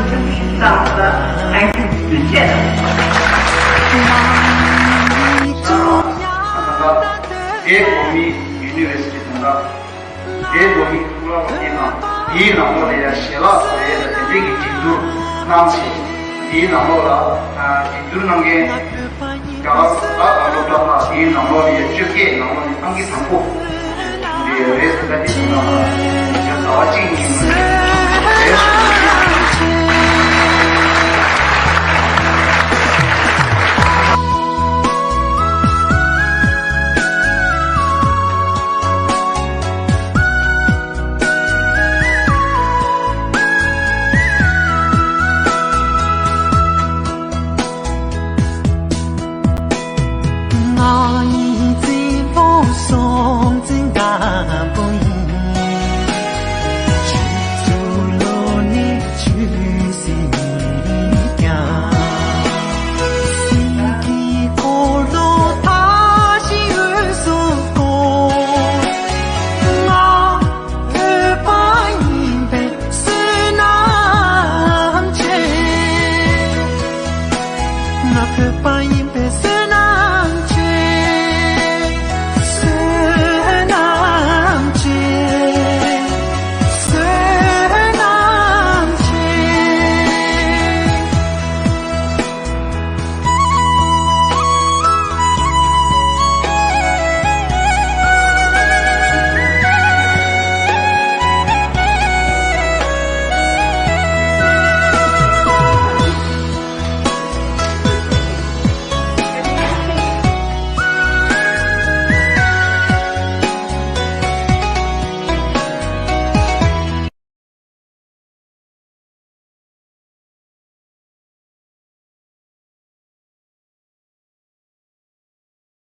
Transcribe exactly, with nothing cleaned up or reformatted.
Thank you. དེ་གོ་མི་ཡུ་ནི་ཝར་སི་ཊི་དང་། དེའི་ཐོག་ནས་ཀུ་ལ་པ་དེ་དང་དེའི་ནང་ལོགས་ལ་ཡང་ཞལ་ལག་བཟོ་ཡས་དང་དེ་འདྲའི་གི་སྒྲིག་སྦྱོར་གནང་ཞིང་། དེའི་ནང་ལོགས་ལ་ཨ་སྒྲིག་སྦྱོར་གནང་མཁན་རྒྱ་གར་ས་ཁ་དང་སློབ་གྲྭ་ཁག་དེའི་ནང་ལོགས་ལ་ཡང་བཅོ་བརྒྱད་ནང་ལོགས་ནས་ཨང་ཀི་དང་པོ་འདི་རེད་ཟེར་ད་དེ་ཚོ་ནང་ལ་ཡང་ཟླ་བ་གཅིག་གཉིས་ནང་ལ་རེད།